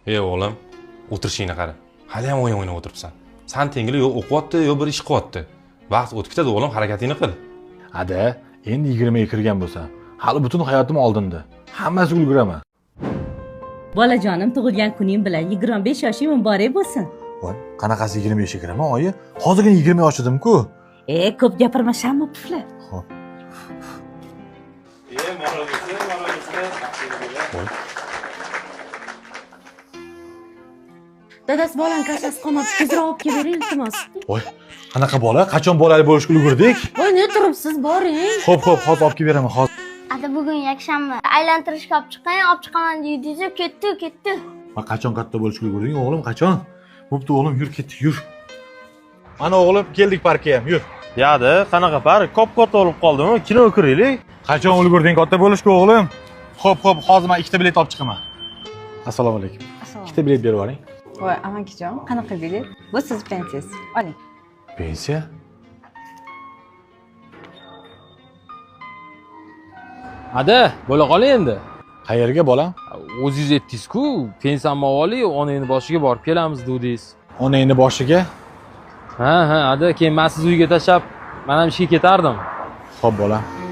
Ey o'g'lim, o'tirishingni qara. Hali ham o'yin o'ynab o'tiribsan. San tengli yo o'qiyapti, yo bir ish qilyapti. Vaqt o'tib ketadi o'g'lim, harakatingni qil. Ada, endi 20 ga kirgan bo'lsam, hali butun hayotim oldinda. Hammasiga ulguraman. Bolajonim, tug'ilgan kuning bilan 25 yoshing muborak bo'lsin. Voy, qanaqasi 25 ga kiraman, oyi? Hozirgina 20 yosh edim-ku. E, ko'p gapirma, shamma pufla. Xo'p. E, Voy. Dadasi, bolani kashasi qolmabdi, tezroq olib kelib bering, iltimos. Voy, qanaqa bola? Qachon bolali bo'lishga ulgurdik? Voy, ne turibsiz, boring. Xo'p, xo'p, hozir olib kelib beraman, hozir. Ada, bugun yakshanba. Aylantirishga olib chiqing, olib chiqaman deydizu, ketdi, ketdi. Ma qachon katta bo'lishga ulgurding, o'g'lim, qachon? Bo'pti, o'g'lim, yur, ketdik, yur. Mana o'g'lim, keldik parkka ham, yur. Yadi, qanaqa park? Kop-katta bo'lib qoldimi? Kino ko'raylik. Qachon ulgurding katta bo'lishga, o'g'lim? Xo'p, xo'p, hozir men ikkita bilet olib chiqaman. Assalomu alaykum. Ikkita bilet berib yuboring. Voy, amakijon, qanaqa bilet? Bu siz pensiyangiz. Oling. Pensiya? Ada, bo'la qoling endi. Qayerga bolam? O'zingiz aytdingiz-ku, pensiyamni olib, onangni boshiga borib kelamiz dedingiz. Onangni boshiga? Ha, ha, ada, keyin men sizni uyga tashlab, men ham ishga ketardim. Xo'p, bolam.